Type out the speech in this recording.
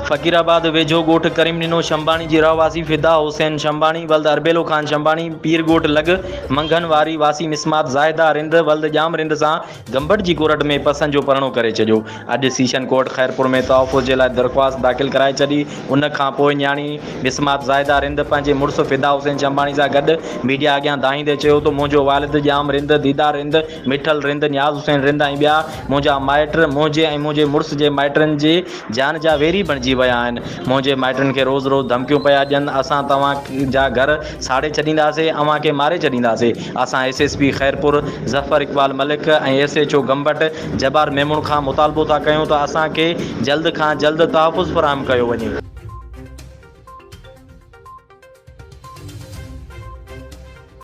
فقير آباد ويجهو ڳوٺ ڪريم ڏنو شنباڻي جي رهواسي فدا حسين شنباڻي ولد اربيلو خان شنباڻي پير ڳوٺ لڳ منگهن واري واسي مسمات زاهده رند ولد ڄام رند سان گمبٽ جي ڪورٽ ۾ پسند جو پرڻو ڪري ڇڏيو. اڄ سيشن ڪورٽ خيرپور ۾ تحفظ جي لاء درخواست داخل ڪرائي ڇڏي. ان کان پوء نياڻي مسمات زاهده رند پنهنجي مڙس فدا حسين شنباڻي سان گڏ ميڊيا اڳيان دانهيندي چيو ته منهنجو والد ڄام رند، ديدار رند، مٺل رند، نياز حسين رند ۽ ٻيا منهنجا مائٽ منهنجي ۽ منهنجي مڙس جي مائٽن جي جان جا ويري بڻجي ويا آهن. منهنجي مائٽن کي روز روز ڌمڪيون پيا ڏين، اسان توهان جا گهر ساڙي ڇڏينداسين، اوهان کي ماري ڇڏينداسين. اسان S S P Khairpur Zafar Iqbal Malik ۽ S H O Gambat Jabbar Memon کان مطالبو ٿا ڪيون ته اسان کي جلد کان جلد تحفظ فراهم ڪيو وڃي.